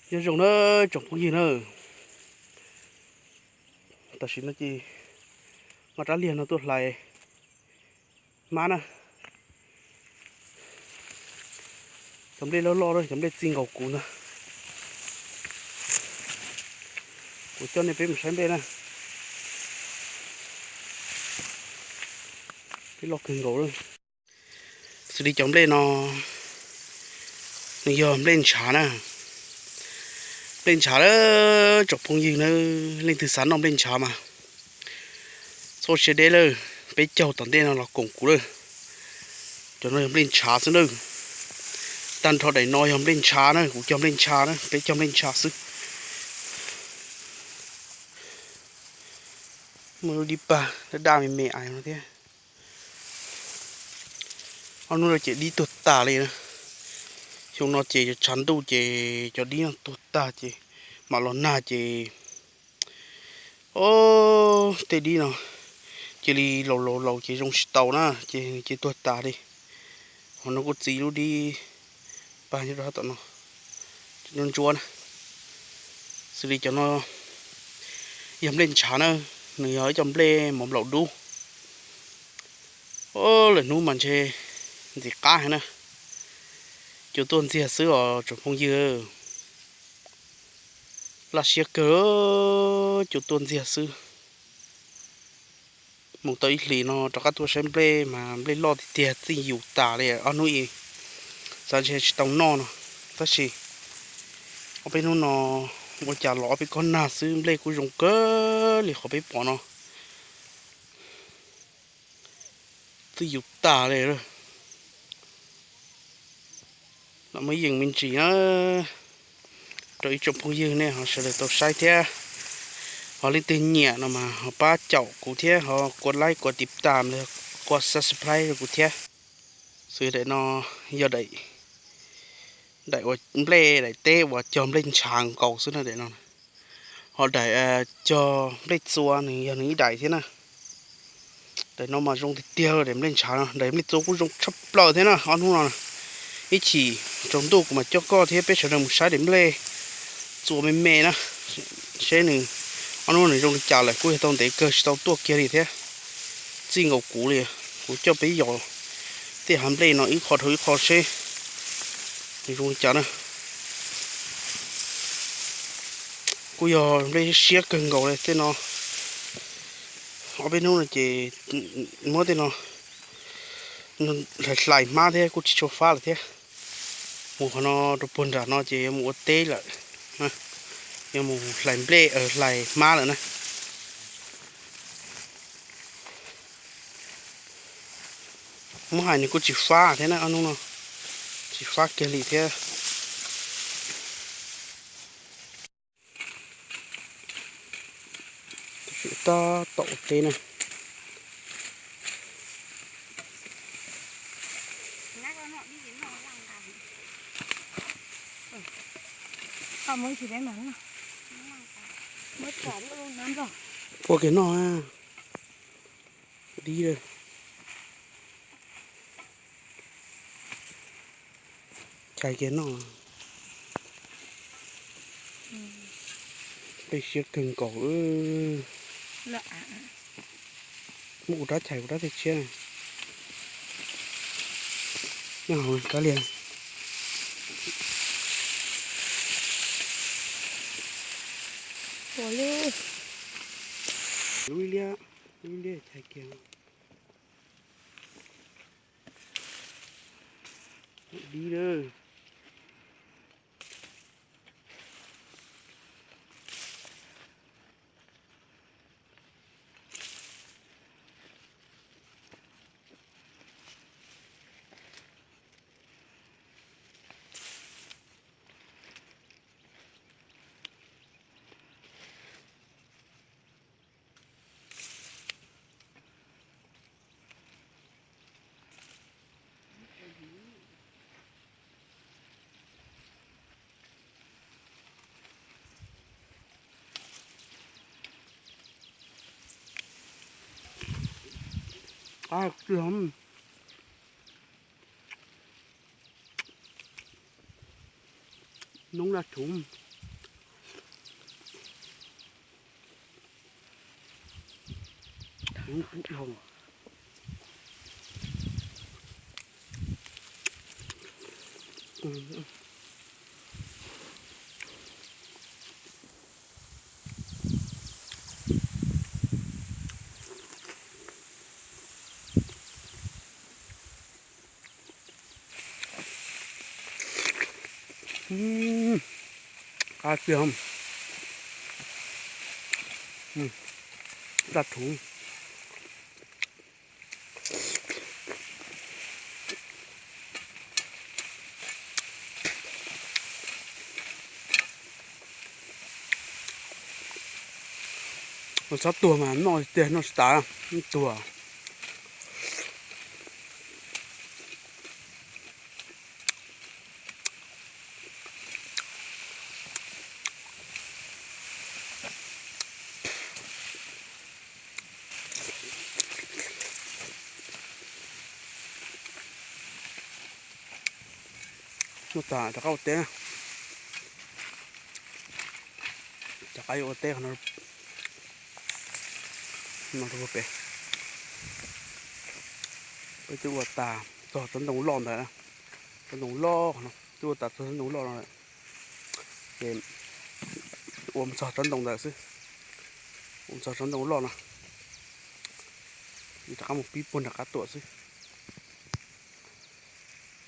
Nyob zoo na tsoom phooj ywg na, tam sim no ces muab rab liag no tuaj hlais hmab na. Cov nplej loj loj na, cov nplej txij nkaus kuv ntag. Kuv coj nej peb mus saib nplej na. Nplej loj kawg nkaus. Xws li cov nplej no nws yog nplej ntshav na. Nplej ntshav lawm tsoom phooj ywg na, leej twg xav noj nplej ntshav mas txhob siab deb lawm, peb caug tom ntej no los koom kuv lawm. Cov no yog nplej ntshav xwb na. Tag nrho daim no yog nplej ntshav na, kuv cog nplej ntshav na, peb cog nplej ntshav xwb. Muaj lub dib pag daj daj me me ais no thiab. Ob hnub no ces dib tuag tas li na. Xyoo no ces tshav ntuj ces cov dib no tuag tag ces mam los nag ces, o, tej dib no cia li laus laus laus ces zoo tsis tau na, ces ces tuag tas li. Hos no kuj txi lub dib pag nyob rau tom no, ntsuab ntsuab na. Xws li cov no yog nplej ntshav na, nws yog ib co nplej mov nplaum dub. O, lwm hnub mas ntshe ntxim qab heev na. Cua tuaj ntxiag xwb os tsoom phooj ywg. Laj siab kawg, cua tuaj ntxiag xwb. Mus tau ib hlis no rov qab tuaj saib nplej mas nplej loj tiag tiag txij yus tas li ob hnub ib, xav ntshe tsis tau noj no. Tab sis ob peb hnub no ua cas los ob peb kob nag xwb nplej kuj zoo kawg li qhov peb pom no. Twb yus tas li. Los muaj ib yeem me ntsis na rau ib tsoom phooj ywg nej ho sawv daws tau saib thiab. Ho leej twg nyiam no mas ho pab caum kuv thiab, ho kuv like, kuv tiv tam, kuv subscribe rau kuv thiab. Xws daim no yog daim, daim uas nplej daim teb uas cog nplej ntshav nkaus xwb na daim no. Ho daim cog nplej txua nws yog nws ib daim thiab na. Daim no mas zoo tiag tiag daim nplej ntshav no, daim nplej txua kuj zoo tshaj plaws thiab na ob hnub no. Ib chim tsaus ntuj kuv mam coj koj thiab peb sawv daws mus saib daim nplej txua me me na, seb nws ob hnub nws zoo li cas lawm, kuj yog tau ntev kawg tsis tau tuaj kiag li thiab. Txij nkaus kuv li, kuv coj peb yos tej hav nplej no ib qho dhau ib qho seb nws zoo li cas na. Kuj yog nplej siab kawg nkaus li tej no. Ob peb hnub no ces muab tej no hlais hlais hmab thiab kuj tsis tshua fab lawm thiab. Mus qhov no rau puag nram no ces yuav mus ua teb lawm, yuav mus hlais nplej hlais hmab lawm na. Muab hais nws kuj tsis fab thiab na ob hnub no, tsis fab kiag li thiab. Tab tom ua teb na. Ua kiag noj dib. Chais kiag noj. Nplej siab kawg nkaus. Muab kuv rab chais kuv rab tej tshiab. Nyob hauv kab liag. Lub liab, lub liab chais kiag. Dib lawm. Qab tiag. Noob laj thuv. Qab tiag. Daj rhuv. Txhob tuag mas noj tiag, noj tsis tas, tuag. Mus tas rov qab ua teb na. Rov qab yuav ua teb qhov no, no rau pem. Peb twb ua tas txog tsob ntoo loj ntawd, tsob ntoo loj qhov no twb ua tas txog tsob ntoo loj no lawm. Ces ua txog tsob ntoo ntawd xwb, ua txog tsob ntoo loj no, rov qab mus pib puag nram qab tuam xwb.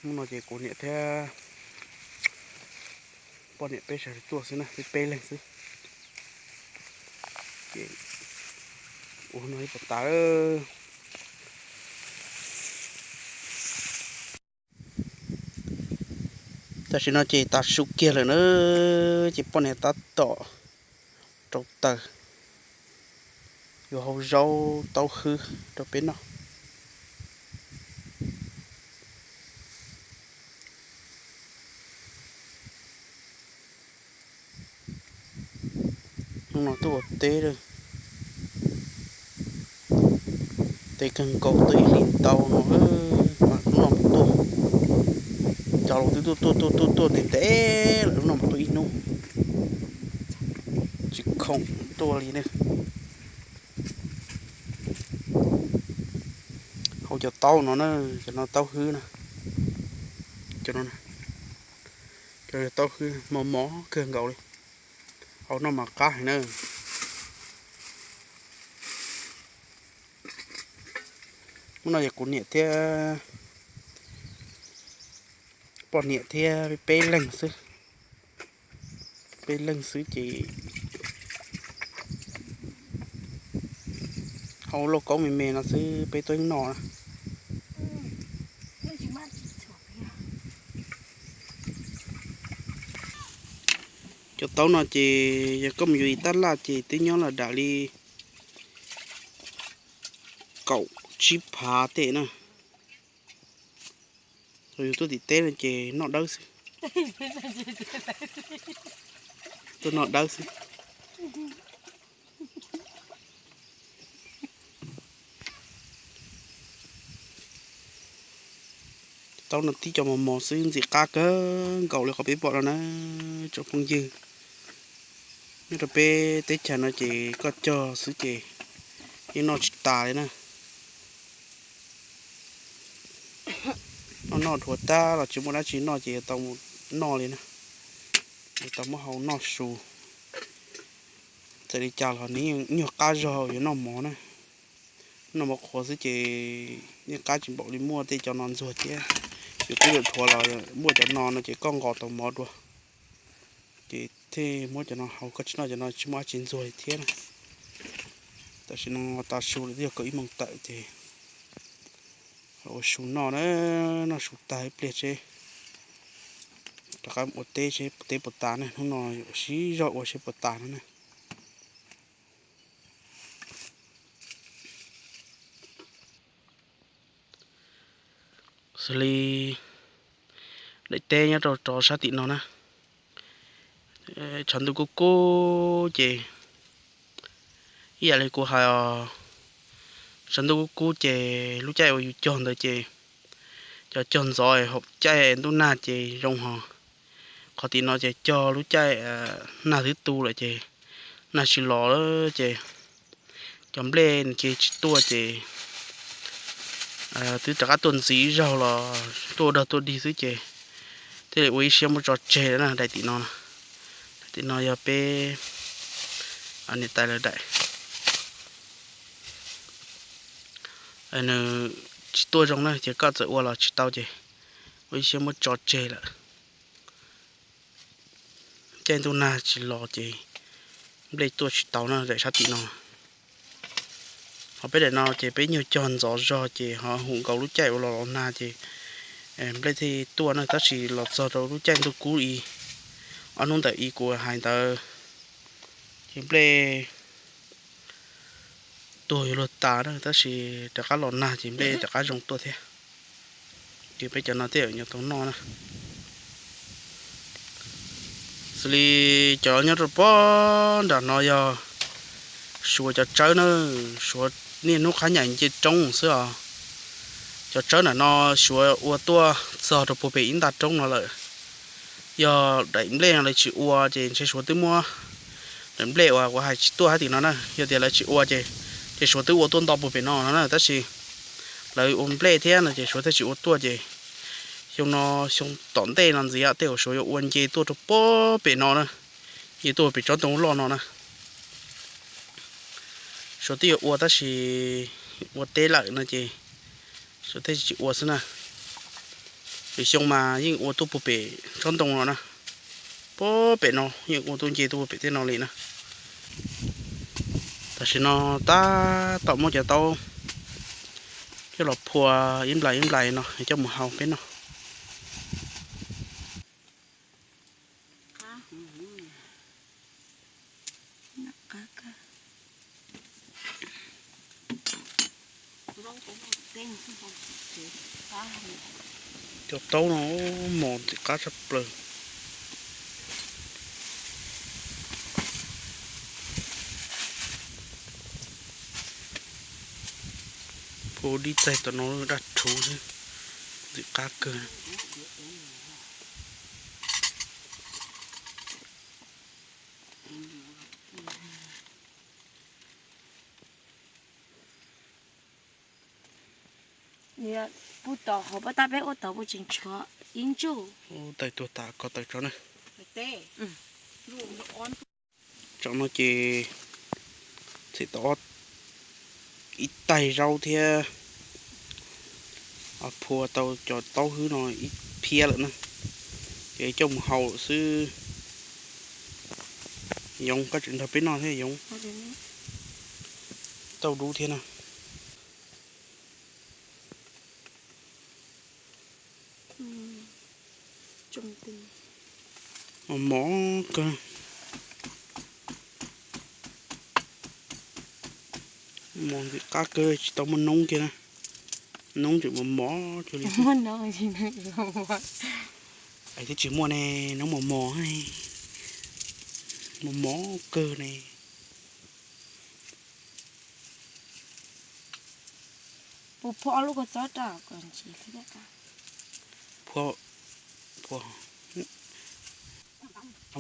Hnub no ces kuv niam thiab poj niam peb sawv daws tuaj xwb na, peb peb leeg xwb. Ces ua no ib puas tas. Tam sim no ces tas su kiag lawm na, ces poj niam tab tom rau taws, yuav hau zaub taub hwb rau peb noj. Hnub no tuaj ua teb lawm, teb kawg nkaus tuaj ib hlis ntau no, hnub no tuaj, cov laus twb tuaj tuaj tuaj tuaj tuaj ntev ntev lawm, hnub no tuaj ib hnub tsis khoom tuaj li ne. Hau cov taub no na, cov no taub hwb na, cov no, cov taub hwb mos mos kawg nkaus li, hau noj mas qab heev na. Hnub no yog kuv niam thiab poj niam thiab peb leeg xwb, peb leeg xwb ces hau lauj kaub me me no xwb peb tuaj noj na. Cov taub no ces yog koj mus yuav ib tab laj ces twb nyob los dam li kaum tsib phav tej na. Yus tuaj tim teb no ces noj dawb xwb, tuaj noj dawb xwb. Taub no tib co mos mos xwb ntxim qab kawg nkaus li qhov peb pom no na tsoom phooj ywg. Nyob rau peb teb chaws no ces koj cog xwb ces yeej noj tsis tas li na. Noj noj dhuav tag los tsis muaj dab tsi noj ces yuav tau mus noj li na. Yuav tau muab hau noj su. Txawm li cas los nws yeej nyuag qab zog yuav noj mov na. Noj mov qhuav xwb ces yeej qab tsis npaum li muaj tej cov no ntxuag thiab. Yus twb yuav dhuav los muaj cov no no ces koj nqos tau mov dua, ces thiaj muab cov no hau, koj tsis noj cov no tsis muaj dab tsi ntxuag li thiab na. Tam sim no tas su lawm twb yog kaum ib moos tawm ces ua su noj na, noj su tag ib pliag seb rov qab ua teb seb teb puas tas ne, hnub no siv zog ua seb puas tas no ne. Xws li daim teb nyob rau rov sab tim no na, tshav ntuj kub kub ces ib yam li kuv hais os, tshav ntuj kub kub ces lub caij uas yus cog ntawd ces cov cog ntxov haum caij ntuj nag ces zoo hos. Qhov tim no ces cog lub caij nag twb tu lawm ces nag tsis los lawm ces Cov nplej ces tsis tuaj ces twb rov qab tuaj ntxiv ib zaug los tuaj ua dog tuaj dig xwb ces thiaj li ua ib siab muab tso tseg lawm na. Daim tim no, daim tim no yog peb niam tais lawv daim. Nws tsis tuaj zoo na ces koj txawm ua los tsis tau ces ua ib siab muab tso tseg lawm. Caij ntuj nag tsis los ces nplej tuaj tsis tau na, daim sab tim no. Ho peb daim no ces peb nyuag cog ntxov zog ces ho hu nkaus lub caij ua los los nag ces nplej thiaj tuaj na, tab sis los txog rau lub caij ntuj kub li ob hnub ntawm i kuv hais ntawd ces nplej tuag yuav luag tas na, tab sis rov qab los nag ces nplej rov qab zoo tuaj thiab. Ces peb cov no thiaj yuav tau noj na. Xws li cov nyob rau pob nram no yog Suav cov tsawb na, Suav niaj hnub qhab nyaim nce roob xwb os. Cov tsawb nram no Suav ua tuaj txog rau puag pem ib nta roob no lawm. Yog daim nplej no lawv tsis ua ces ntshe Suav twb muab daim nplej uas kuv hais tsis tuaj hab tim no na, yog tias lawv tsis ua ces, ces Suav twb ua tuaj nto puag pem no no na, tab sis lawv ua nplej thiab no ces Suav thiaj tsis ua tuaj ces xyoo no, xyoo tom ntej no ntxiv tej uas Suav yuav ua nce tuaj rau puag pem no na, nce tuaj pem tsob ntoo loj no na. Suav twb yuav ua tab sis ua teb lawm no ces Suav thiaj tsis ua xwb na. Lwm xyoo mas yeej ua tuaj puag pem tsob ntoo no na, puag pem no yeej ua tuaj nce tuaj puag pem tej no li na. Tam sim no tab tom muab cov taub coj los phua ib nplais ib nplais no coj mus hau peb noj. Cov taub no mos ntxim qab tshaj plaws. Phua dib txaig tom no daj rhuv xwb, ntxim qab kawg. Pub tod hauv pab tab peb ua tod puas tseem tshuav ib ntsuj. Tais tuag tas ko taws tso na. Tsam no ces txhim tau ib taig zaub thiab phua tau cov taub hwb no ib phiab lawm na, ces coj mus hau lawm xwb. Yoov, koj tseem nrog peb noj thiab Yoov. Tauj dub thiab na. Mos mos kawg. Mos ntxim qab kawg, tsis tau muaj noob kiag na. Noob tseem mos mos cuag li. Es twb tsis muaj ne, noob mos mos, mos mos kawg ne. Puas phua ob lub kua txob rau kom ntsis thiab? Phua, phua. Tua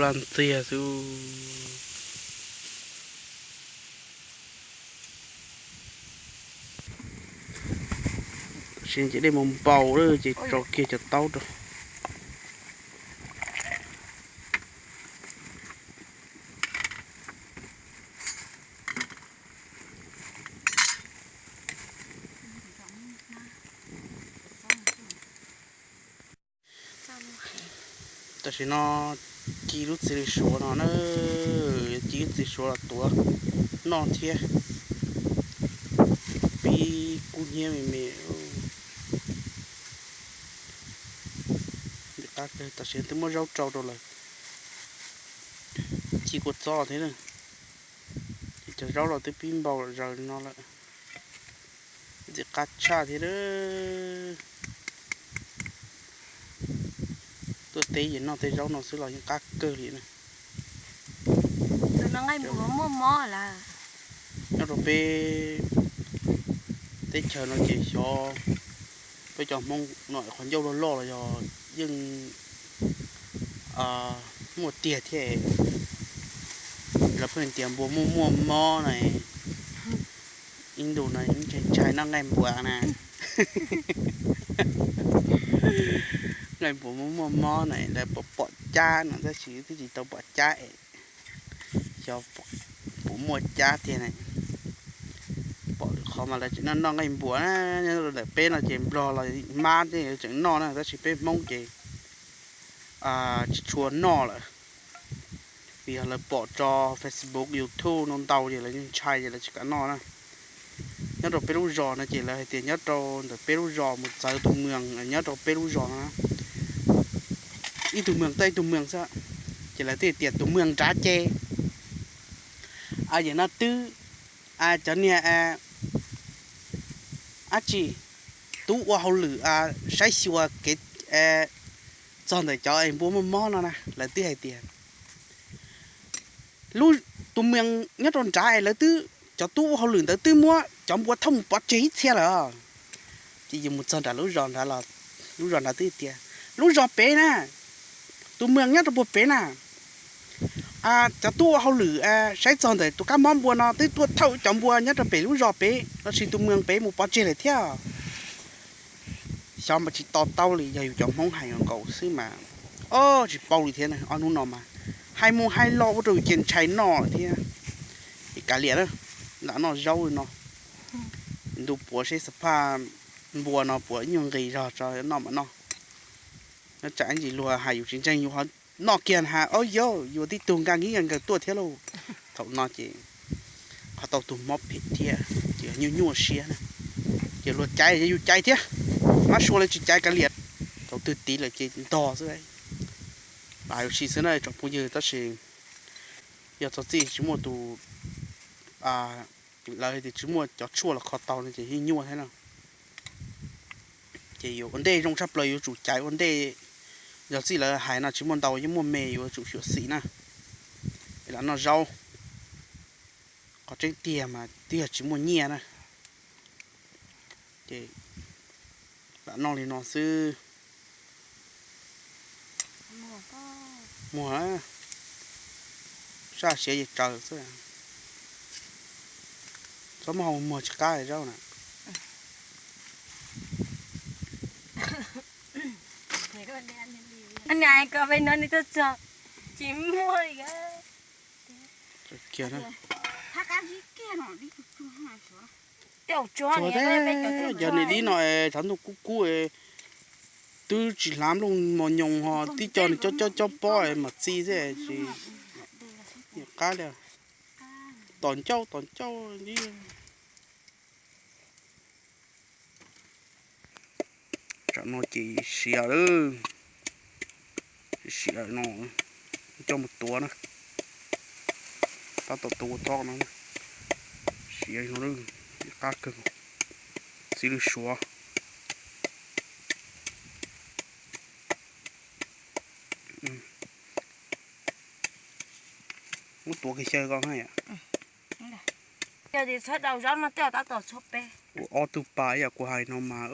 laj ntxiag xwb. Tam sim ces dej mus npaus lawm ces tso kiag cov taub rau. Tam sim no ci lub txiv lws suav no na, ci lub txiv suav los tuav noj thiab. Pib kub hnyiab me me. Ntxim qab kawg, tam sim twb muab zaub rau rau lawm. Ci kua txob thiab na. Ces cov zaub los twb pib npau lawm, zaws li no lawm. Ntxim qab tshaj thiab. Tuaj teb ces noj tej zaub no xwb los yeej qab kawg li na. Nqaij npuas muaj mob lawm. Nyob rau peb teb chaws no ces xyov peb cov Hmoob no qhov ncauj loj loj los yog yeej muaj tiag thiab. Lawv pheej tias npuas muaj muaj mob na. Ib ntus no ntshai ntshai noj nqaij npuas na. Nqaij npuas muaj muaj mob na, lawv pom pom cab no tab sis twb tsis tau pom cab es xyov puas muaj cab tiag na. Pom lwm qhov mas lawv tseem noj noj nqaij npuas na. Nyob rau ntawm peb no ces Nplog los Mab tej tseem noj na, tab sis peb Hmoob ces tsis tshua noj lawm. Vim yog lawv pom tso Facebook, YouTube no ntau ces lawv ntshai ces lawv tsis kam noj na. Nyob rau peb lub zos no ces lawv hais tias nyob rau ntawm peb lub zos mus txawv tus mws nyob rau peb lub zos no, ib tug mws tau ib tug mws xwb, ces lawv thiaj tias tus mws nrad ces yam no twb cov niag dab tsi tub ua hauj lwm saib xyuas kev txog ntawm cov es npua muaj mob no na, lawv twb hais tias lub, tus mws nyob rau nrad es lawv twb, cov tub ua hauj lwm ntawd twb muab cov npua thauj mus pov tseg ib txhia lawm. Ces yus mus txog nram lub zos nrad los, lub zos nrad twb tias lub zos pem na, tus mws nyob rau puag pem na, cov tub ua hauj lwm saib txog ntawm tus kab mob npua no twb tuaj thauj cov npua nyob rau pem lub zos pem lossis tus mws pem mus pov tseg lawm thiab. Xyov mas tsis to taub li, yog yus cov Hmoob hais nkaus xwb mas, o, tsis paub li thiab. Ob hnub no mas hais mus hais los ua rau yus cia ntshai noj thiab. Es kav liam na, lam noj zaub li no, ntuj puav seb xav phaj npua no puas nyuag nqis zog tso noj mas noj. Nyob tsam ib ntsis luag hais yus tsis ntseeg yus ho noj kiag na, o yau, yuav tib tug nkag nkig nkag nkaws tuaj thiab lauj. Thaum no ces ho tau tus mob phem thiab ces nyuaj nyuaj siab na. Ces luag caiv yus caiv thiab, mab sua lawv tsis caiv kav liam. Thaum twg tiv lawm ces ntog xwb. Lam hais ua si xwb na tsoom phooj ywg, tab sis yog txog txij tsis muaj tus, lawv tias tsis muaj cov tshuaj los kho tau no ces yeej nyuaj thiab na. Ces yuav ua ntej zoo tshaj plaws yuav tsum caiv ua ntej. Yog txij lawv hais no tsis muaj ntau yeej muaj me yuav tsum xyuam xim na. Es lam noj zaub, qhov tseeb tiag mas twb yog tsis muaj nyiaj na. Ces lam noj li no xwb. Muag, sab siav ces tsaws xwb. Txhob muab hau muag tsis qab zaub na. Niam, koj peb no nws tuaj txog tsis muaj li. Kiag na. Tsuag teb, yog niam dib no es tshav ntuj kub kub, twb tsis hlav nplooj mos nyoos ho tib co nws cob cob cob pob mas txi xwb tsis qab li. Tom ncauj tom ncauj li. Tsam no ces siav lawm, siav no coj mus tuav na, tab tom tuav ua txob no, siav no, qab kawg, txiv lws suav. Muab tuav kiag xyaw ko na yom. Yog tias txhob daus zaub no tej tab tom tshuav peb. Ua ob tug pas ib yam kuv hais no mas,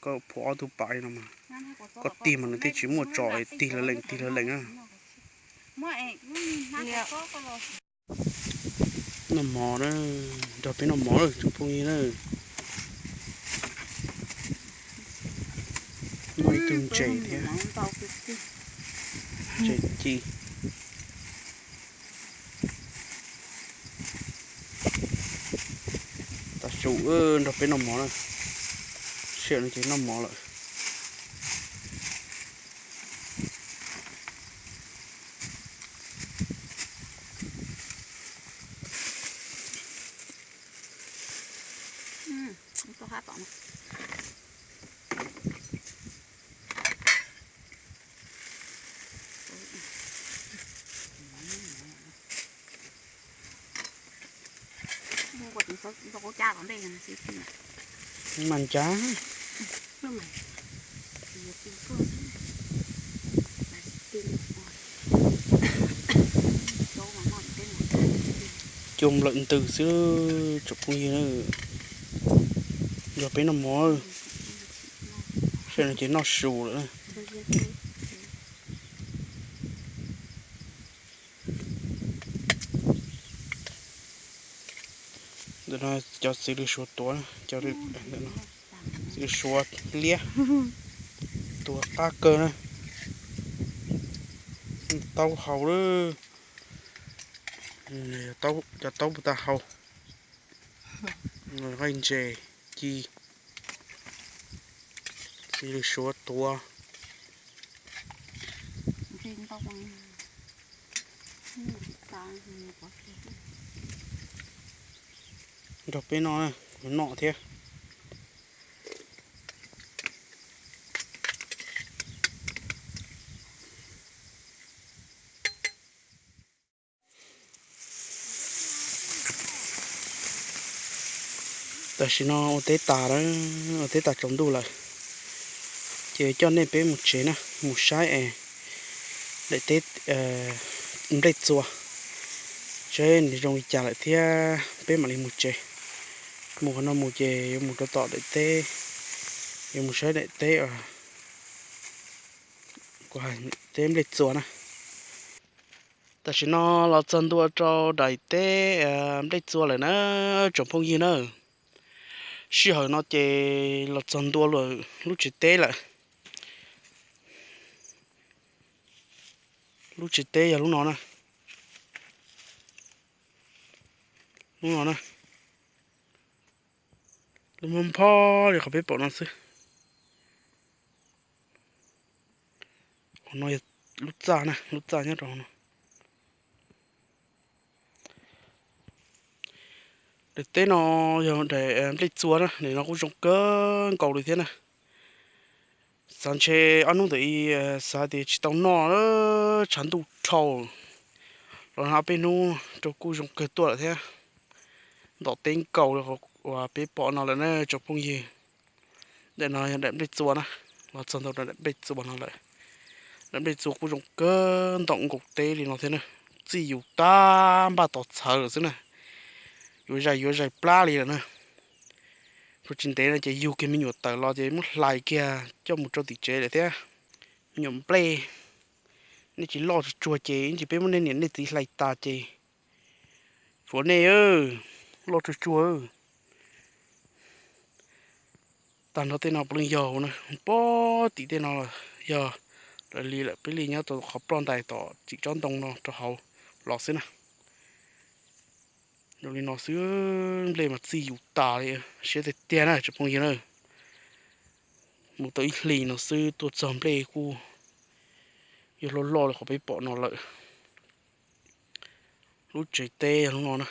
koj phuam ob tug pas li no mas, koj tig mas nws thiaj tsis muaj tso, tig lawv lees tig lawv lees na. Noj mov na, nrog peb noj mov na tsoom phooj ywg na. Muaj ib tug ntses thiab, ntses ci. Tav su nrog peb noj mov na, sij hawm no ces noj mov lawm. Mas ncab. Cua lawm ntws xwb tsoom phooj ywg na. Yog peb noj mov, saib no ces noj su lawm. Ntawm no cov txiv lws suav tuav, cov txiv lws suav liab, tuav qab kawg na. Taub hau lawm, cov taub puas tau hau. Nqaij ntses ci, txiv lws suav tuav. Nrog peb noj, noj thiab. Tam sim no ua teb tas lawm, ua teb tas tsaus ntuj lawm, ces coj nej peb mus tsev na, mus saib es daim teb nplej txua, saib nws zoo li cas lawm thiab peb mam li mus tsev. Mus qhov no mus ces yuav mus rau tom daim teb, yuav mus saib daim teb, teb nplej txua na. Tam sim no los txog ntua rau daim teb nplej txua lawm na, tsoom phooj ywg na. Sij hawm no ces los txog ntua lawm lub tsev teb lawm. Lub tsev teb yog lub no na. Lub no na. Lub mob nphob li qhov peb pom no xwb. Qhov no yog lub txaj na, lub txaj nyob rau hauv no. Daim teb no yog daim nplej txua na, daim no kuj zoo kawg nkaus li thiab na. Xav ntshe ob hnub ntawm i xav tias tsis tau noj, tshav ntuj dhau, los noj peb hnub rau kuj zoo kawg tuaj lawm thiab. Ntom teb nkaus li uas peb pom no lawm na tsoom phooj ywg. Daim no yog daim nplej txua na, los txog ntawm daim nplej txua no lawm. Daim nplej txua kuj zoo kawg, ntom nkaus teb li no thiab na. Txij yus tab npaj tos txhawv lawm xwb na. Yuav zais yuav zais plab li lawm na. Thaum tsis ntev no ces yug kiag me nyuam tawm los ces muab hlais kiag coj mus rau tim tsev lawm thiab. Me nyuam nplej, nej tsis loj tsuag tsuag ces ib ntsis peb muab nej niam nej txiv hlais tas ces tshuav nej loj tsuag tsuag. Tag nrho tej no puav leej yog na, pob tim tej no yog raws li lawm, peb li nyob rau qhov ploj ntais tom txim tsob ntoo no rau hauv los xwb na. Zoo li no xwb, nplej mas txij yus tas li, siab tiag tiag na tsoom phooj ywg na. Mus tau ib hlis no xwb tuaj txog nplej kuj yog loj loj li qhov peb pom no lawm. Lub tsev teb yog lub no na.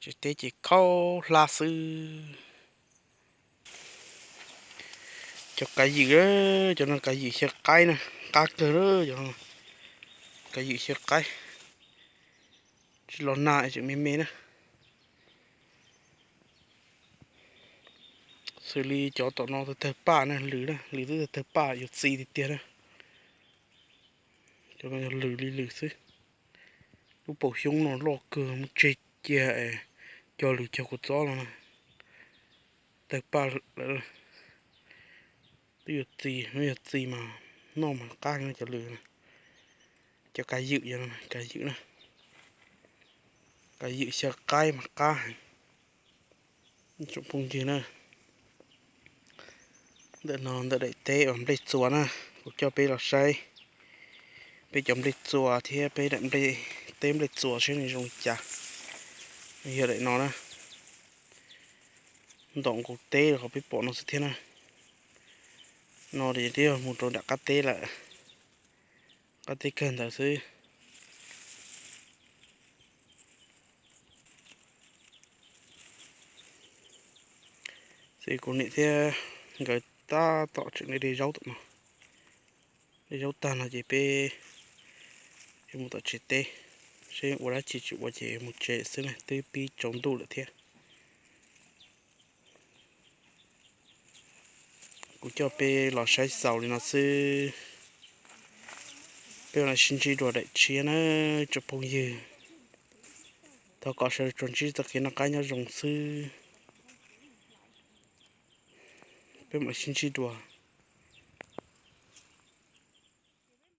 Tsev teb ces khaub hlab xwb. Cov kav ywm, cov no kav ywm xyaw qaib na, qab kawg lawm cov no. Kav ywm xyaw qaib, tsis los nag es tseem me me na. Xws li cov tom no tawg tawg paj na, lws na, lws twb tawg tawg paj yuav txi tiag tiag na. Cov no yog lws li lws xwb. Lub paus xyoob no loj kawg, muab tseg cia es cog lws cog kua txob no na. Tawg paj lawm. Twb yuav txi, yog txi mas noj mas qab heev cov lws. Cov kav ywm, kav ywm na, kav ywm xyaw qaib mas qab heev. Tsoom phooj ywg na, ntawm no ntawm daim teb uas nplej txua na, kuv coj peb los saib peb cov nplej txua thiab peb daim nplej, teb nplej txua saib nws zoo li cas. Yog daim no na, ntom nkaus teb los qhov peb pom no xwb thiab na. No ces twb yog mus rau nram qab teb lawm, qab teb kawg ntawd xwb. Xws kuv niam thiab nkawd tab tom tseem de zaub tom no, de zaub tag no ces peb yuav mus tom tsev teb, seb ua dab tsi tsis ua ces mus tsev xwb na, twb pib tsaus ntuj lawm thiab. Kuv coj peb los saib xaus li no xwb, peb mam sib ntsib dua daim tshiab na tsoom phooj ywg. Thov kom sawv daws tsuas ntsib txoj kev noj qab nyob zoo xwb. Peb mam sib ntsib dua.